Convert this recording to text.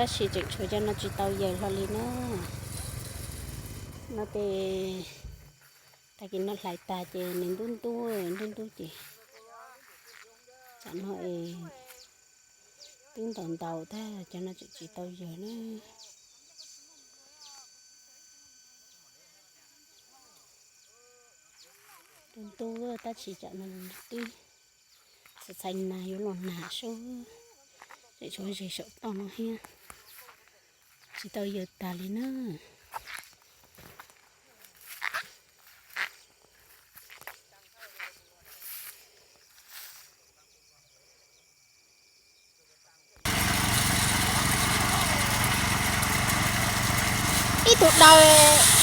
Tab sis tseem tshuav cov no tsis tau yawg hlo li na. No ces tag kis no hlais tas ces nws ntub ntub ntub ntub ces tam no es twb ntaus ntaus tag cov no tseem tsis tau yawg na. Ntub ntub tab sis tam no twb txhais txhais nas yuav los nag sub, tseem tshuav ze saum toj no thiab, tsis tau yawg tag li na. Ib tug daws